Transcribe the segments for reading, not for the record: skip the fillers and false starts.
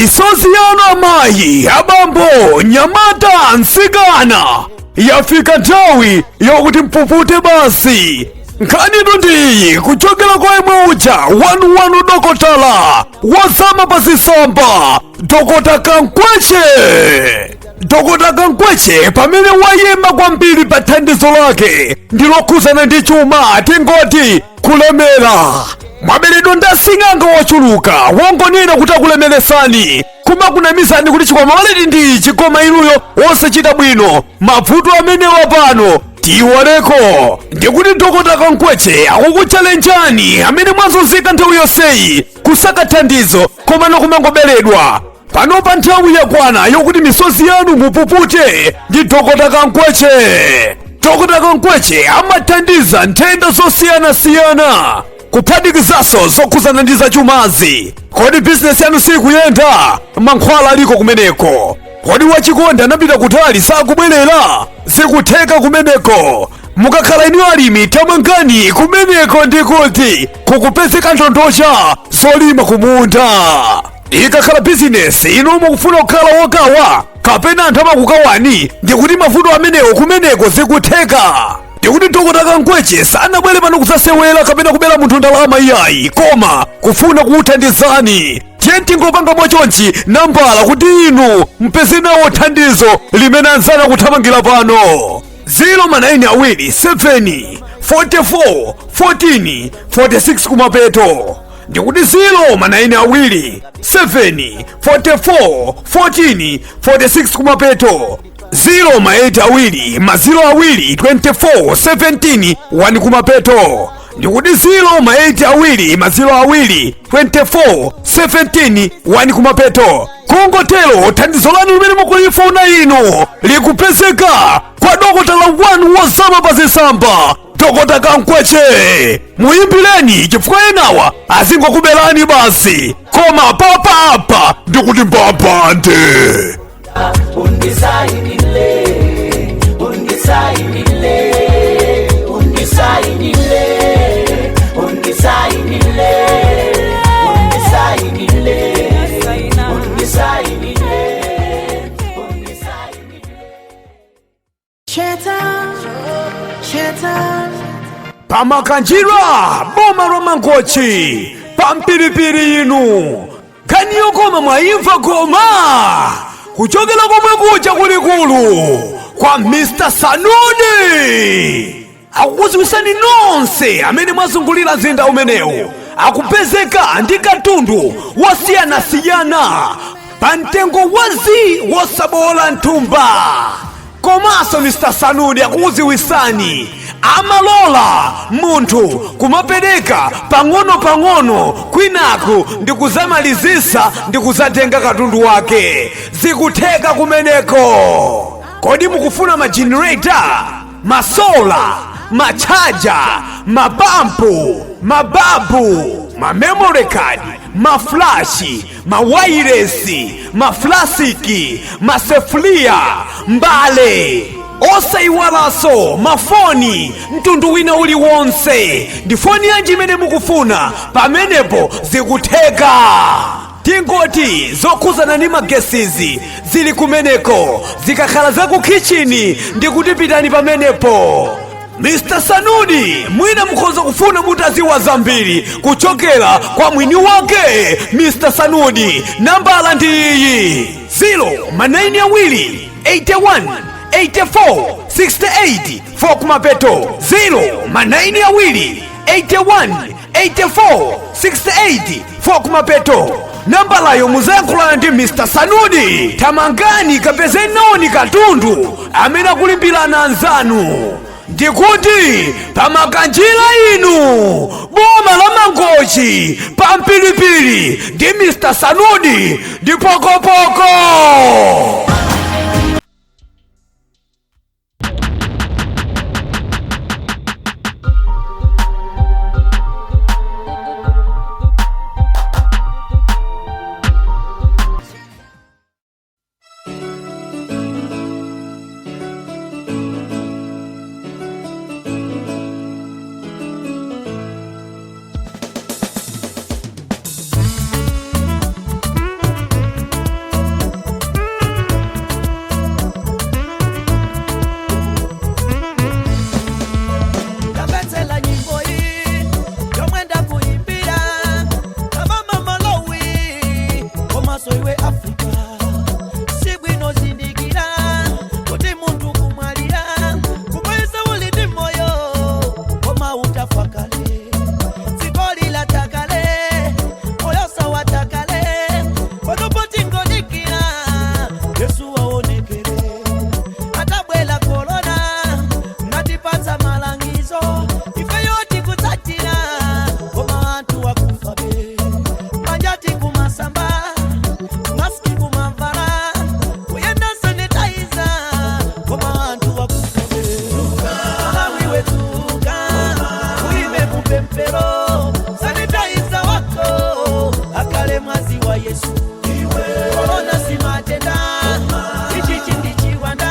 Misozi yanu amayi, abambo, nyamata, mtsikana, yafika nthawi yokuti mpupute basi. Nkhanitu ndiyi kuchokera kwa imwe uja wanuwanu, dokotala wazama pa zisamba, Dokota Kankweche. Dokota Kankweche pamene wayima kwambiri pa thandizo lake ndi lokhuzana ndi chuma, tingoti kulemera. Mwaberedwa ndi asing'anga wochuluka wongonena kuti akulemeresani, kumakunamizani kuti chikwama waleti ndi ichi, koma inuyo wosachita bwino. Mavuto amenewa pano tiwaleko. Ndikuti Dokota Kankweche akukutchalenjani amene mwazunzika nthawi yonseyi kusaka thandizo koma nokumangoberedwa. Pano pa nthawi yakwana yokuti misozi yanu mupupute ndi Dokota Kankweche. Dokota Kankweche amathandiza nthenda zosiyanasiyana, kuphatikizanso zokhuzana ndi zachumazi. Kodi bizinesi yanu sikuyenda? Mankhwala aliko kumeneko. Kodi wachikondi anapita kutali, sakubwerera? Zikutheka kumeneko. Mukakhala inu alimi, tamangani kumeneko, ndikuti kukupezeka ndondocha zolima kumunda. Ikakhala bizinesi, inu mukufuna kukhala wogawa kapena anthu amakukawani, ndikuti mavuto amenewo kumeneko zikutheka. Ndikuti Dokota Kankweche sanabwere pano kudzasewera kapena kubera munthu ndalama iyayi, koma kufuna kukuthandizani. Tiye tingopanga mwachonchi nambala kuti inu mpeze nawo thandizo limene anzanu akuthamangira pano: 0 ma 9 awiri 7 44 14 46 kumapeto. Ndikuti 0 ma 9 awiri 7 44 14 46 kumapeto, 0 ma 8 awiri ma 0 awiri 24 17 1 kumapeto. Ndikuti 0 ma 8 awiri ma 0 awiri 24 17 1 kumapeto. Kungotero thandizo lanu limene mukulifuna inu likupezeka kwa dokotala wanu wozama pa zisamba, Dokota Kankweche. Muyimbireni, chifukwa enawa azingokuberani basi, koma papa ndikuti mbambande. Undisainile, undisainile, undisainile, undisainile, undisainile, undisainile, undisainile. Shetani, Shetani. Pamakanjira, boma la Mangochi, pampiripiri inu, nkhani yokoma mwayimva, koma kuchokera komwe kuja kulikulu kwa Mr Sanudi, akukuziwisani nonse amene mwazungulira mzinda umenewu, akupezeka ndi katundu wosiyanasiyana pa mtengo wazi wosabola nthumba. Komanso Mr Sanudi akukuziwisani, amalola munthu kumapereka pang'ono-pang'ono, kwinaku ndikuzamalizisa ndikuzatenga katundu wake. Zikutheka kumeneko. Kodi mukufuna majenereta, masola, machaja, mapampu, mababu, ma memory card, maflashi, mawayiresi, maflasiki, masefulia, mbale, osayiwalanso mafoni mtundu wina uliwonse? Ndi foni yanji imene mukufuna? Pamenepo zikutheka. Tingoti zokhuzana ndi magesizi zili kumeneko. Zikakhala za kukichini, ndikuti pitani pamenepo. Mr Sanudi, mwina mukhoza kufuna mutaziwa zambiri kuchokera kwa mwini wake Mr Sanudi. Nambala ndi iyi: 0 ma 9 awiri 81 84 68 4 kumapeto, 0 ma 9 awiri 81 84 68 4 kumapeto. Nambalayo muzayankhulana ndi Mr Sanudi. Tamangani, kapezeni nawoni katundu amene akulimbirana anzanu. Ndikuti pamakanjira inu, boma la Mangochi, pampilipili ndi Mr Sanudi ndi pokopoko. Yesu. Korona si matenda, ichichi ndi chiwanda,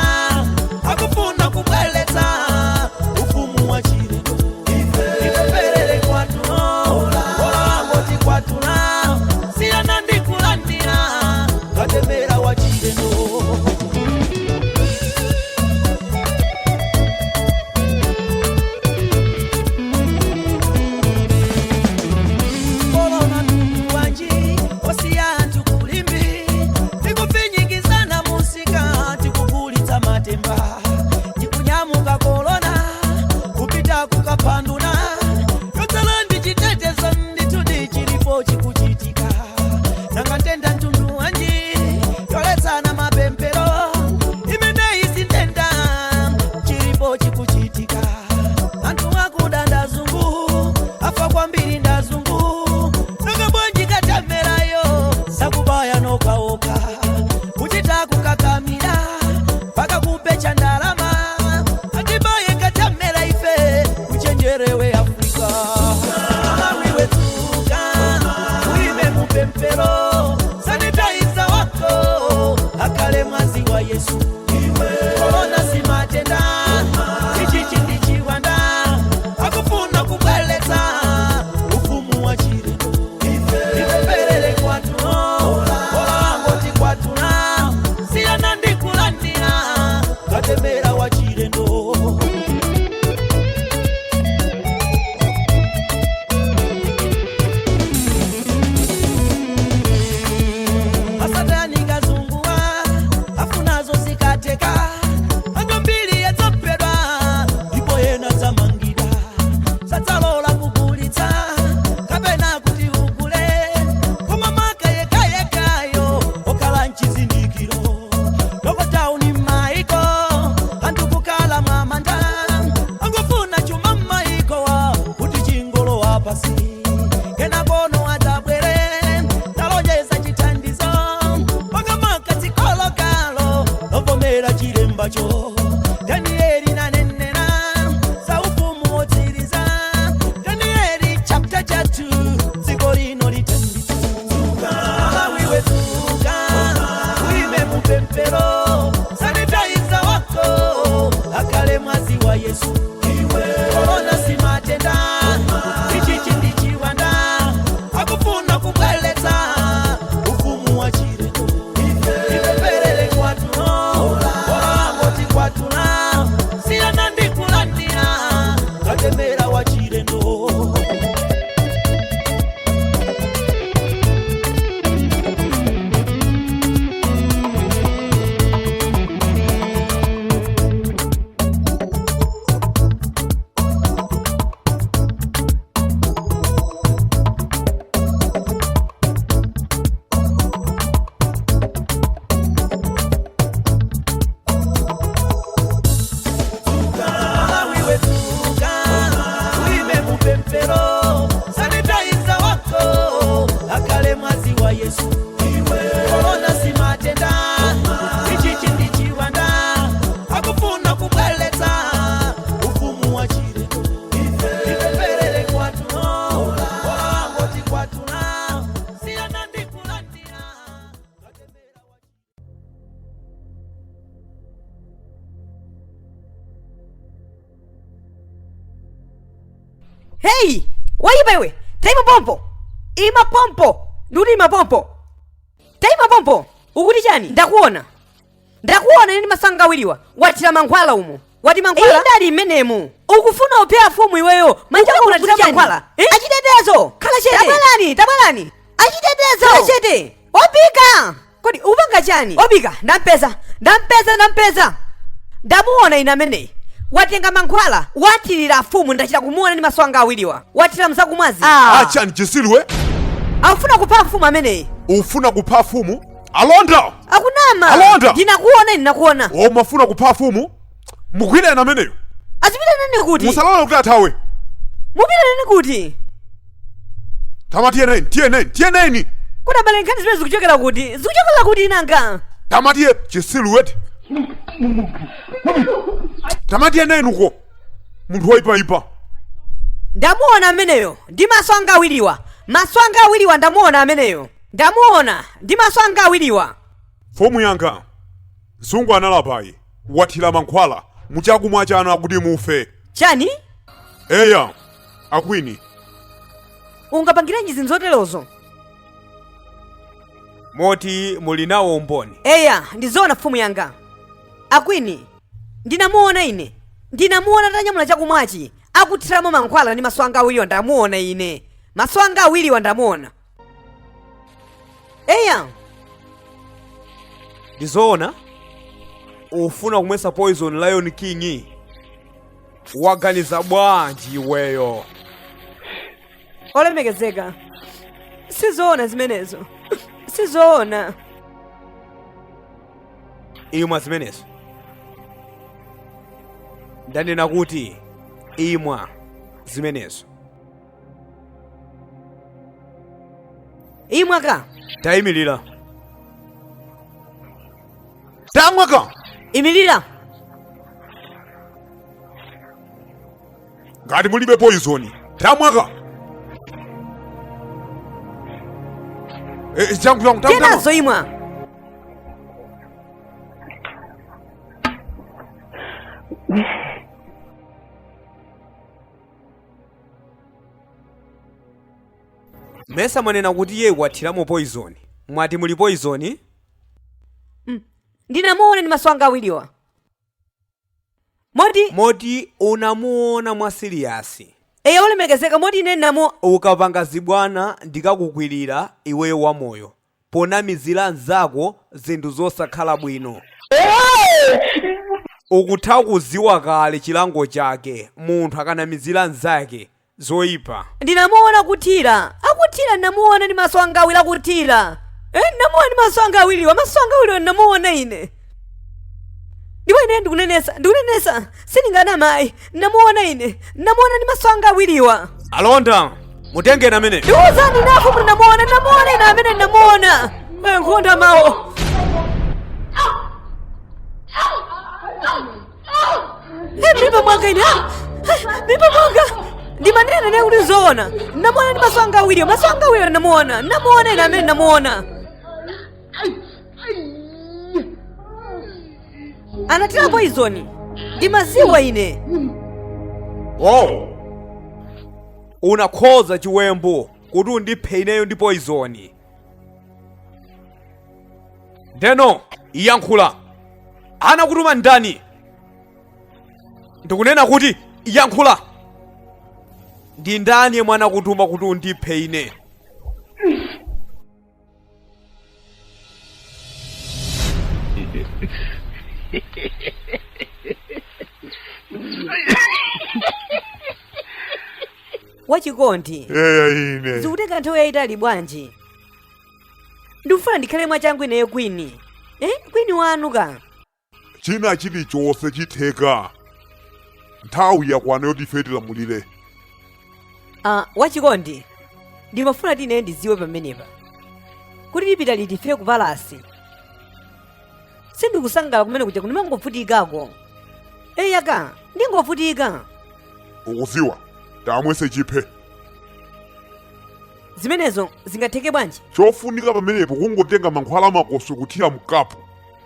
akufuna kubweletsa ufumu wa chilendo. Tipempherere kwatuno, olangoti kwatula, siyana ndi kulandira katemera wa chilendo. Korona wanji osiya anthu kulimbi, tikufinyikizana musika, tikugulitsa matemba, tikunyamuka korona kupita kukaphanduna, yotsala ndi chitetezo ndithudi chilipo chikuchitika. Nanga ntenda mtundu wanji yoletsana mapemphero, imeneyi si ntenda, chilipo chikuchitika. Anthu akuda ndazungu afa kwambiri ndazungu, nanga bwanji katemerayo sakubaya nokaoka, kuchita kukakamira mpaka kupecha ndalama, atibaye katemera ife kuchenjerewe Afrika. Malawi wetsuka uime mupempero, sanitaiza wako akale mwazi wa Yesu. Korona si matenda, ichichi ndi chiwanda, akufuna kubweletsa ufumu wa chilendo. Tipempherere kwatuno, olangoti kwatula, siyana ndi kulandira katemera wa chilendo. Masatani kazunguwa afunazo zikateka, anthu mbiri yadzapedwa ndipo yena dzamangidwa, sadzalola kugulitsa kapena kuti ugule, koma maka yekayekayo okhala mchizindikiro. Lokotauni m'maiko anthu kukhala mwamanda, angofuna chuma m'maikowa kuti chingolowa pasi, kenakono adzabwere talonjeza chithandizo, pakamaka tsikolokalo lovomera chilembacho. Danieli nanenera za ufumu wotsiriza, Danieli chapter chathu, dziko lino litanditsuka. Malawi wetsuka uime mupempero, sanitaiza wako akale mwazi wa Yesu. Korona si matenda, ichichi ndi chiwanda, akufuna kubweletsa ufumu wa chilendo. Tipempherere kwatuno, olangoti kwatula, siyana ndi kulandira katemera wa chilendo. Malawi wetsuka uime mupempero, sanitaiza wako akale mwazi wa Yesu. Korona si matenda, ichichi ndi chiwanda, akufuna kubweletsa ufumu wa chilendo. Tipempherere kwatuno, olangoti kwatula, siyana ndi kulandira katemera wa Heyi, waipa iwe, taima pompo, ima pompo, ndikuti ima pompo, taima pompo. Ukuti chani? Ndakuona, ndakuona ine masanga awiriwa, wathira mankhwala umo, wati mankhwala indali imenemu. Ukufuna uphe fumu iweyo, manja ako unathira mankhwala. Eh? Achitetezo, khala chete, tabwerani, tabwerani, achitetezo, khala chete, obika. Kodi upanga chani? Obika, ndampeza, ndampeza, ndampeza, ndamuona ine ameneyi watenga mankhwala wathirira fumu, ndachita kumuona ndi maso anga awiriwa, wathira mzakumwazi. Achani chisiriwe? Akufuna kupha mfumu ameneyi. Ufuna kupha fumu? Alonda! Akunama. Alonda! Ndinakuona ine, ndinakuona. Umafuna kupha fumu? Mugwireni ameneyo. Azipita nene kuti? Musalole kuti athawe. Mupita nene kuti? Tamatiyeneni, tiyeneni, tiyeneni. Kuti abale, nkhani zimene zikuchokera kuti? Zikuchokera kuti nanga? Tamatiye chisiluweti. Tamatiyeneni uko. Munthu woipaipa. Ndamuona ameneyo ndi maso anga awiriwa, maso anga awiriwa, ndamuona ameneyo. Ndamuona ndi maso anga awiriwa. Mfumu yanga, mzungu analapayi wathira mankhwala muchakumwa chanu akuti mufe. Chani? Eya, akwini. Ungapangirenji zinthu zoterozo? Moti muli nawo umboni? Eya, ndizoona mfumu yanga. Akwini, ndinamuona ine. Ndinamuona atanyamula chakumwachi akuthiramo mankhwala ndi maso anga awiriwa. Ndamuona ine, maso anga awiriwa ndamuona. Eya. Ndizoona ufuna kumwesa poison Lion King? Waganiza bwanji iweyo? Olemekezeka, sizoona zimenezo, sizoona. Imwa zimenezo. Ndanena kuti imwa zimenezo. Imwa ka. Tayimirira. Tamwa ka. Imirira. Ngati mulibe poison, tamwa ka. Changu, changu, tamwa. Tenazo imwa. Mesa mwanena kuti iye wathiramo poison. Mwati muli poison? Ndinamuona ndi maso anga awiriwa. Moti unamuona mwa siriyasi. Eya, olemekezeka, moti ine ndinamu Ukapanga zibwana ndikakukwirira iweyo wamoyo ponamizira anzako zinthu zosakhala bwino. Ukutha kuziwa kale chilango chake munthu akanamizira anzake zoyipa. Ndinamuona kuthira, akuthira, ndinamuona ndi maso anga awiri akuthira. Ndinamuona ndi maso anga awiriwa, maso anga awiriwa ndinamuona ine. Ndipo ine ndikunenesa, ndikunenesa, sindinganama ayi, ndinamuona ine, ndinamuona ndi maso anga awiriwa. Alonda, mutengeni amene. Ndiwuzani nafu kuti ndinamuona, ndinamuona ine amene ndinamuona. Nkhonda mawo. Mimba mwanga ine, mimba mwanga. Ndimanena ine kuti zoona. Ndinamuona ndi maso anga awiriwa, maso anga awiriwa ndinamuona, ndinamuona ine amene ndinamuona. Anathira poison. Ndimaziwa ine. Wow. Unakhoza chiwembu kuti undiphe ineyo ndi poison. Ndeno yankhula. Anakutuma ndani? Ndikunena kuti yankhula. Ndi ndani yemwe anakutuma kuti undiphe ine? Wachikondi. Eya ine. Zikutenga nthawi yayitali bwanji? Ndikufuna ndikhale mwachangu ineyo kwini. Kwini wanu ka. China chilichonse chitheka. Nthawi yakwana yoti ife tilamulire. Wachikondi, ndimafuna ti ine ndiziwe pamenepa kuti tipita liti ife ku palasi. Sindikusangalala kumene kuja, ndimangovutikako. Eya ka, ndingovutika. Ukuziwa, tamwese chiphe. Zimenezo zingatheke bwanji? Chofunika pamenepo kungotenga mankhwala amakoso kuthira mkapu,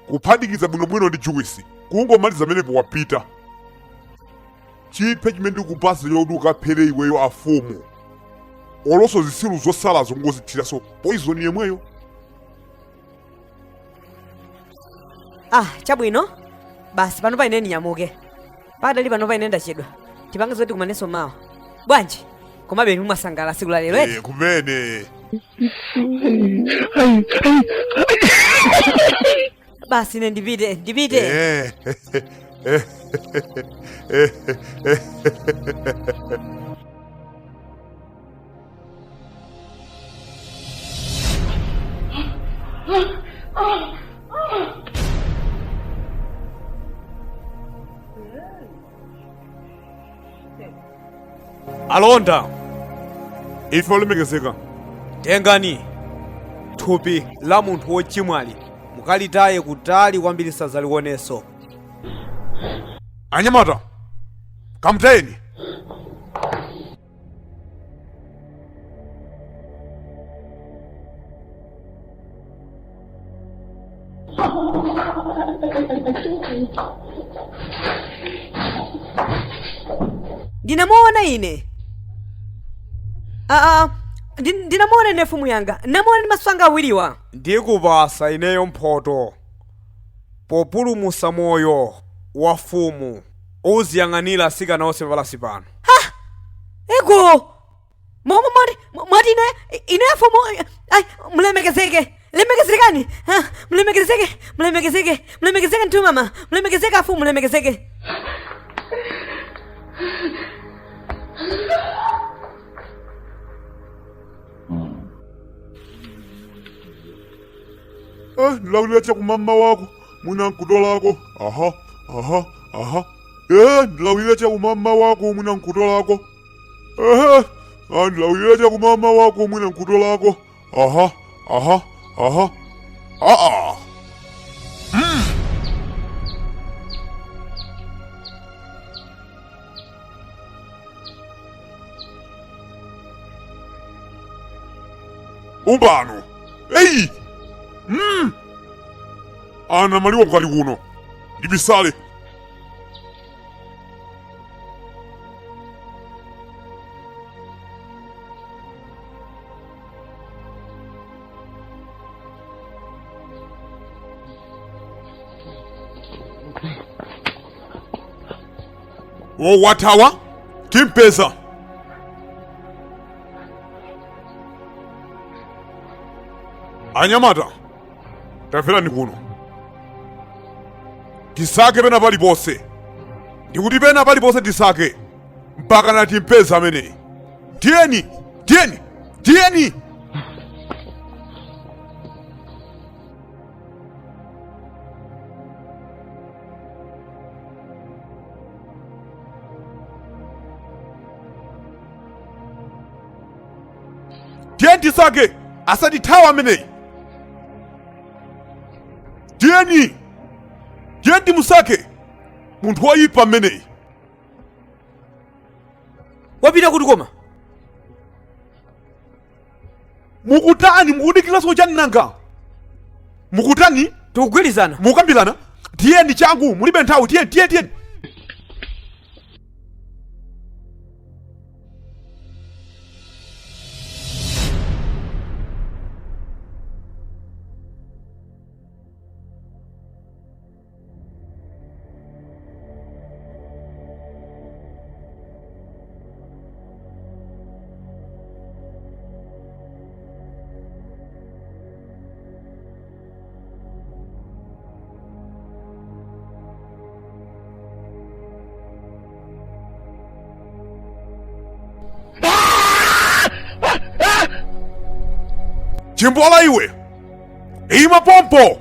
kuphatikiza bwinobwino ndi juwisi, kungomaliza pamenepo wapita. Chiphe chimene ndikupasa choti ukaphere iweyo afumu. Olonso zisilu zosalazo ngozithiraso poison yemweyo. Chabwino. Basi pano pa ine ndinyamuke. Padali pano pa ine ndachedwa. Tipange zoti kumanenso mawa. Bwanji? Komabe inu mwasangalala tsiku la lero, eti? Kumene. Basi ine ndipite, ndipite. Alonda, ife olemekezeka, tengani thupi la munthu wochimwali mukalitaye kutali kwambiri sazalionenso. Anyamata, kamutayeni. Ndinamuona ine. Aa, ndinamuona ine mfumu yanga, namuona ndi maso anga awiriwa. Ndikupasa ineyo mphoto populumusa moyo wa fumu. Uziyang'anira asikana onse palasi pano. Ego, mwati mwati ine mfumu, ai, mulemekezeke, lemekezekani. Ha, mulemekezeke, mulemekezeke, mulemekezeke mtu mama, mulemekezeke afumu, mulemekezeke. Ndilawulira chakumama wako mwina nkutolako. Aha, aha, aha. Ndilawulira chakumama wako mwina nkutolako. Ehe, ndilawulira chakumama wako mwina nkutolako. Aha, aha, aha. Aa. Umbano. Eyi! Ana maliwa mkali kuno. Ndibisale. Wowathawa timpeza. Anyamata, tamverani kuno. Tisake pena paliponse, ndikuti pena paliponse tisake mpaka na timpeza ameneyi. Tiyeni, tiyeni, tiyeni. Tiyeni tisake, asatithawa ameneyi. Tiyeni, tiyeni timusake munthu woyipa ameneyi. Wapita kuti koma? Mukutani? Mukudikiranso chani nanga? Mukutani? Tikugwirizana. Mukambirana? Tiyeni changu, mulibe nthawi. Tiyeni, tiyeni, tiyeni. Chimbola iwe, ima pompo.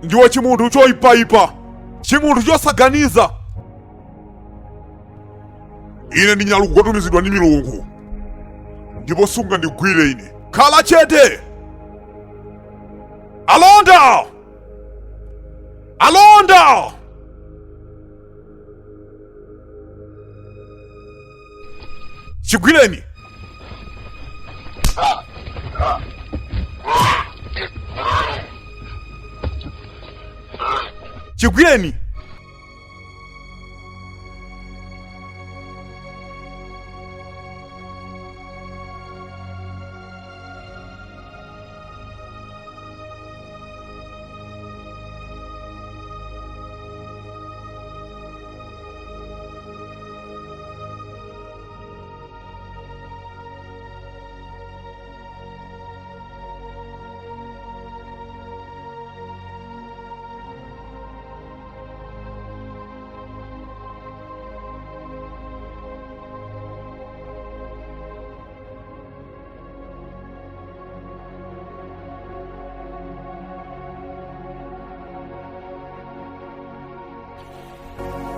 Ndiwe chimunthu choyipayipa, chimunthu chosaganiza. Ine ndi nyaluku kotumizidwa ndi milungu, ndipo sungandigwire ine. Khala chete. Alonda, alonda. Chigwireni. Chigwireni.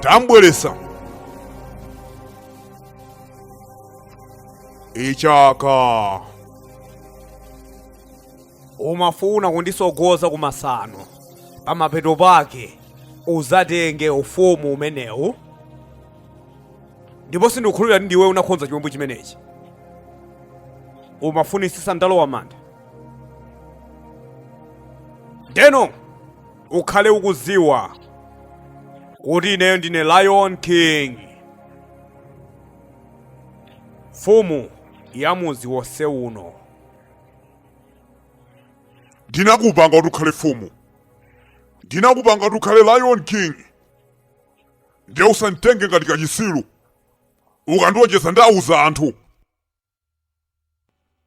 Tambweresa ichaka. Umafuna kundisogoza kumasano, pamapeto pake uzatenge ufumu umenewu. Ndipo sindikukhulupirira kuti ndiwe unakhonza chiwembu chimenechi. Umafunisisa ndalowa manda. Ndeno ukhale ukuziwa kuti ineyo ndine Lion King. Mfumu ya muzi wonse uno. Ndinakupanga kuti ukhale mfumu, ndinakupanga kuti ukhale Lion King, ndiye usanditenge ngati kachisilu. Ukandionjeza ndauza anthu.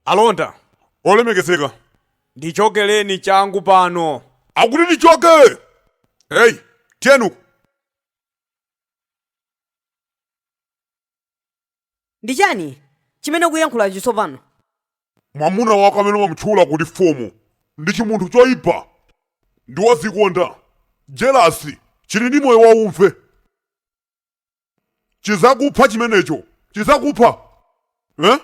Alonda, Olemekezeka, ndichokereni changu pano. Akuti ndichoke. Hey, tiyenu. Ndi chani chimene ukuyankhulacho tsopano? Mwamuna wako amene umamutchula kuti mfumu ndi chimunthu choyipa, ndi wodzikonda, jelasi, chili ndi moyo waumve. Chizakupha chimenecho, chizakupha. Eh?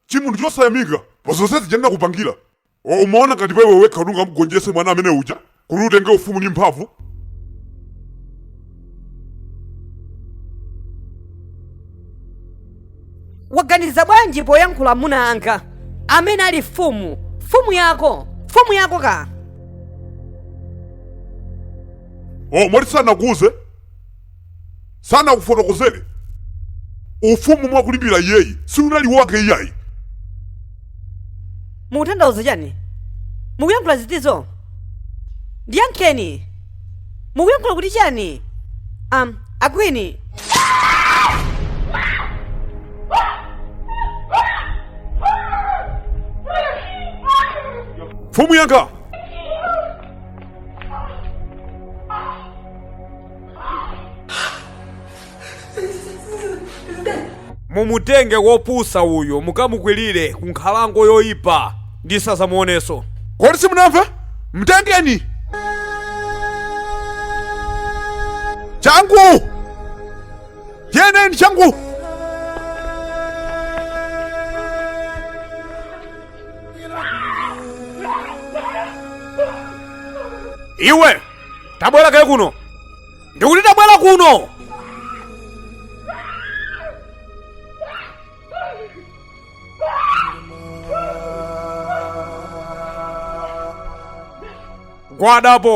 Chimunthu chosayamika pa zonse zija ndinakupangira. Umaona ngati pa iwe wekha kuti ungamugonjetse mwana amene uja kuti utenge ufumu ndi mphamvu? Waganiza bwanji poyankhula amuna anga amene ali mfumu, mfumu yako, mfumu yako ka? Oh, moti sanakuuze? Sanakufotokozere? Ufumu mwakulimbira iyeyi siunali wake iyayi. Mukutanthauza chani? Mukuyankhula zitizo? Ndiyankheni. Mukuyankhula kuti chani? Akwini. Mfumu yanga. Mumutenge wopusa uyu mukamukwirire ku nkhalango yoyipa ndisazamuonenso. Kodi simunamve? Mtengeni! Changu! Yeneni changu! Iwe, tabwera kaye kuno. Ndikuti tabwera kuno. Gwadapo.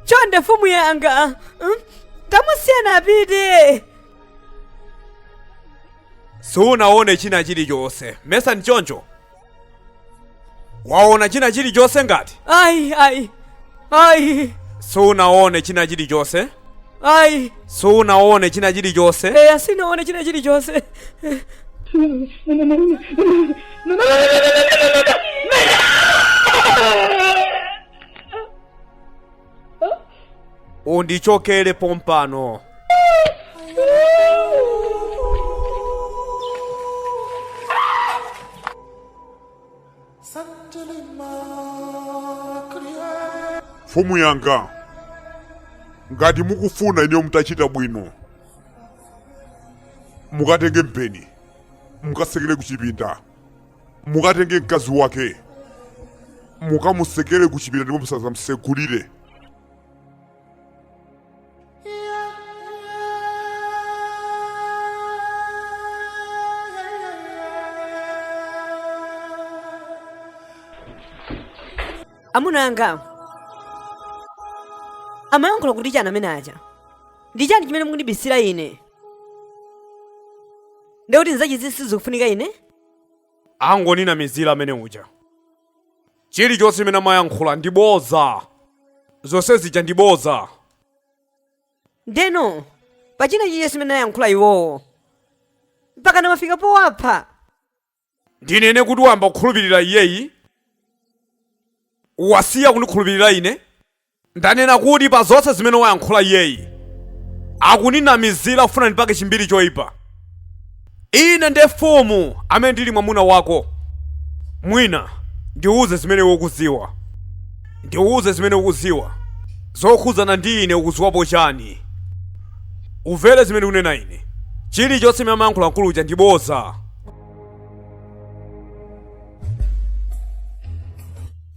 Chonde mfumu yanga. Tamusiyeni apite. Sunaone china chilichonse. Mesa ndi choncho? Waona china chilichonse ngati? Ayi, ayi. Ayi. Sunaone china chilichonse? Ayi. Sunaone china chilichonse? Eya, sinaone china chilichonse. Undichokere pompano. Mfumu yanga, ngati mukufuna ineyo mutachita bwino, mukatenge mpeni, mukasekere kuchipinda, mukatenge mkazi wake, mukamusekere kuchipinda ndipo musazamsekulire. Amuna anga amayankhula kuti chani amene aja? Ndi chani chimene mukundibisira ine? Ndekuti nzachizi sizikufunika ine? Angoninamizira amene uja. Chilichonse chimene amayankhula ndi boza. Zonse zija ndi boza. Ndeno pachina chilichonse chimene ayankhula iwowo mpaka namafika powapha. Ndinene kuti wayamba kukhulupirira iyeyi? Wasiya kundikhulupirira ine? Ndanena kuti pa zonse zimene wayankhula iyeyi, akuninamizira kufuna ndipake chimbiri choyipa. Ine ndiye mfumu amene ndili mwamuna wako. Mwina ndiuze zimene ukuziwa. Ndiuze zimene ukuziwa. Zokhudzana ndi ine ukuziwapo chani? Umvere zimene ndikunena ine. Chilichonse chimene amayankhula mkulu uja ndi boza.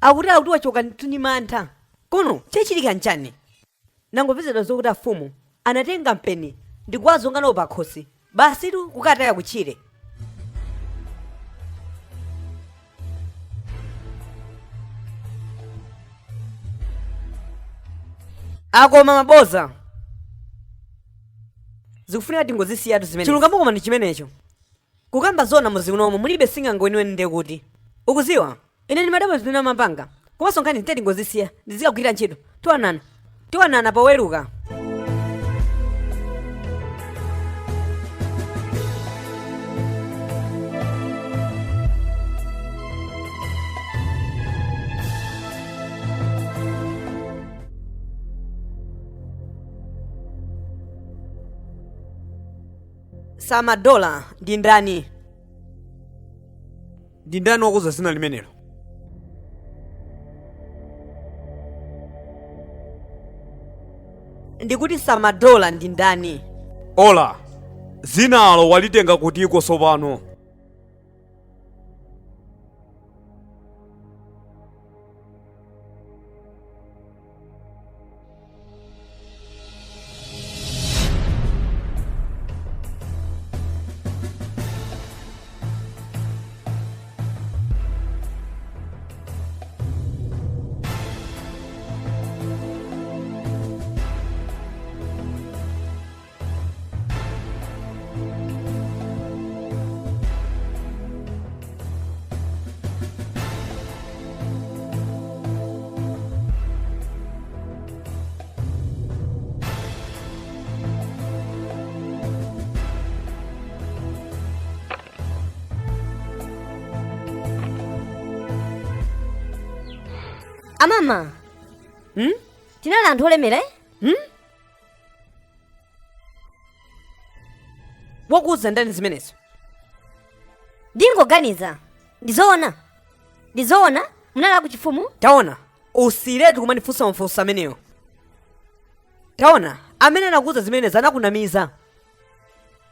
Akuti akuti wachoka ndithu ndi mantha. Kuno chachitika nchani? Nangopezedwa zokuti afumu anatenga mpeni ndikuwazonga nawo pakhosi basitu kukataya kutchire. Akoma maboza zikufunika tingozisiyatu zimene chilungamo koma ndi chimenecho. Kukamba zona muzi unomo mulibe sing'anga weniweni, ndiye kuti ukuziwa ine ndimadabwa zimene amapanga. Komanso nkhani zite tingozisiya, ndizikagwira ntchito. Tiwanana, tiwanana poweruka. Samadola ndi ndani? Ndi ndani wakuza zina limenelo? Ndikuti Samadola ndi ndani? Ola, zinalo walitenga kutiko sopano? Amama. Hmm? Tinali anthu olemera, eh? Hmm? Wakuuza ndani zimenezo? Ndingoganiza. Ndizoona, ndizoona, munali akuchifumu? Taona, usiretu kumandifunsa mafunso amenewo. Taona, amene anakuuza zimenezo anakunamiza,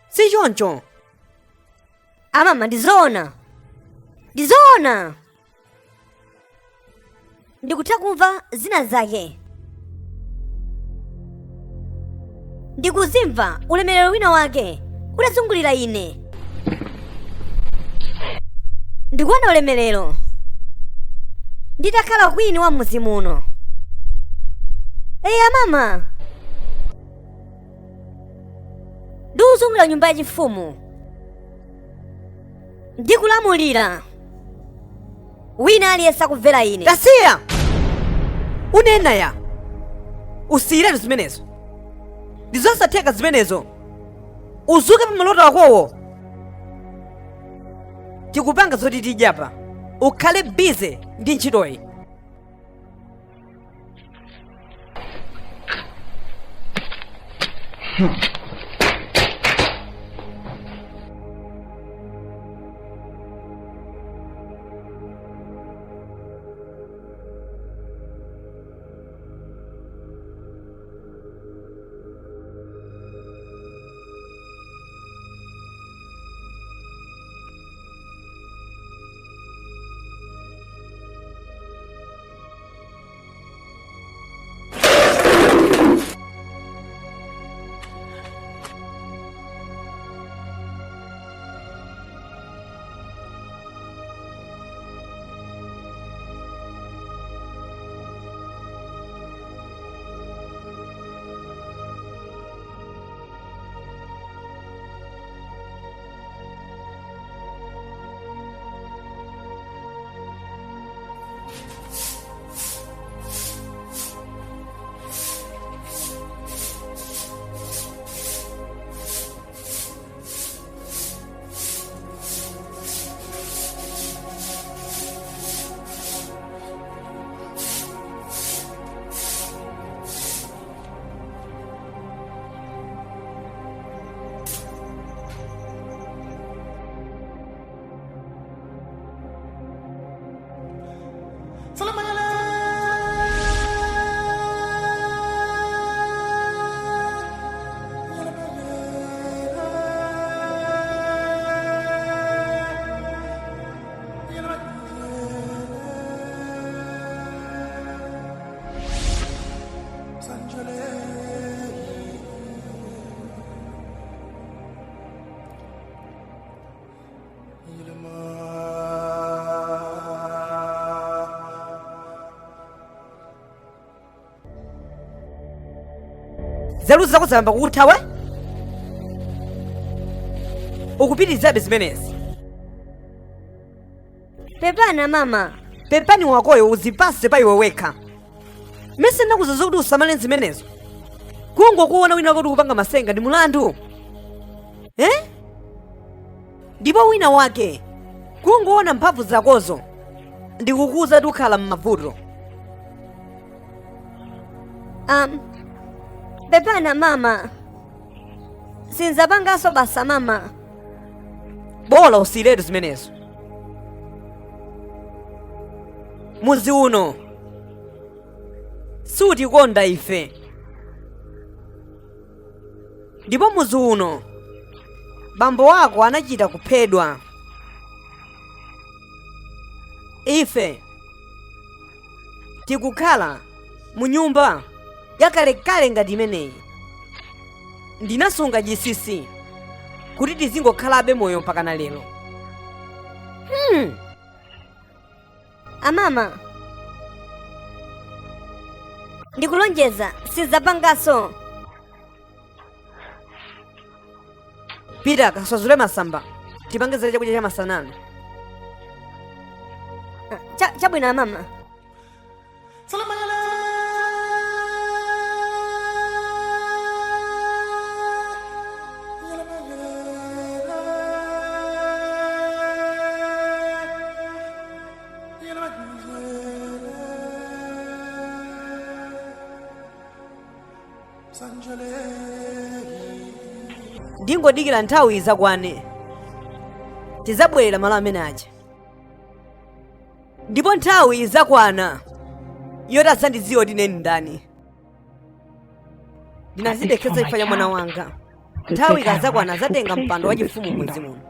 si choncho? Amama, ndizoona, ndizoona. Ndikutha kumva zina zake, ndikuzimva ulemerero wina wake utazungulira ine. Ndikuona ulemerero nditakhala kwini wa mudzi muno. Eya mama, ndikuzungulira nyumba yachifumu, ndikulamulira, wina aliyense akumvera ine. Tasiya unena ya, usiyiretu zimenezo, ndi zosatheka zimenezo. Uzuke pa maloto akowo. Tikupanga zoti tidyapa, ukhale busy ndi ntchitoyi. Nzeru zako zayamba kukuthawa? Ukupitirizabe zimenezi. Pepani mama. Pepani wakoyo uzipase pa iwe wekha. Mese ndakuuza zokuti usamale zimenezo. Kungokuona wina wake ukupanga masenga ndi mulandu. Eh? Ndipo wina wake kungoona mphamvu zakozo ndikukuuza kuti ukhala m'mavuto. Pepani mama. Sinzapanganso basa mama. Bola usiyiretu zimenezo. Mudzi uno sutikonda ife. Ndipo mudzi uno bambo wako anachita kuphedwa. Ife tikukhala mu nyumba yakalekale ngati imeneyi. Ndinasunga chinsinsi kuti tizingokhalabe moyo mpakana lero. Amama. Ndikulonjeza sinzapanganso. Pita kaswazule masamba tipange za chakudya cha masanano. Chabwino amama. Ndingodikira nthawi izakwane, tizabwerera malo amene aja. Ndipo nthawi izakwana yoti azandidziwa kuti ine ndani. Ndinazidekhetsa chifukwa cha mwana wanga. Nthawi ikazakwana azatenga mpando wachifumu mudzi muno.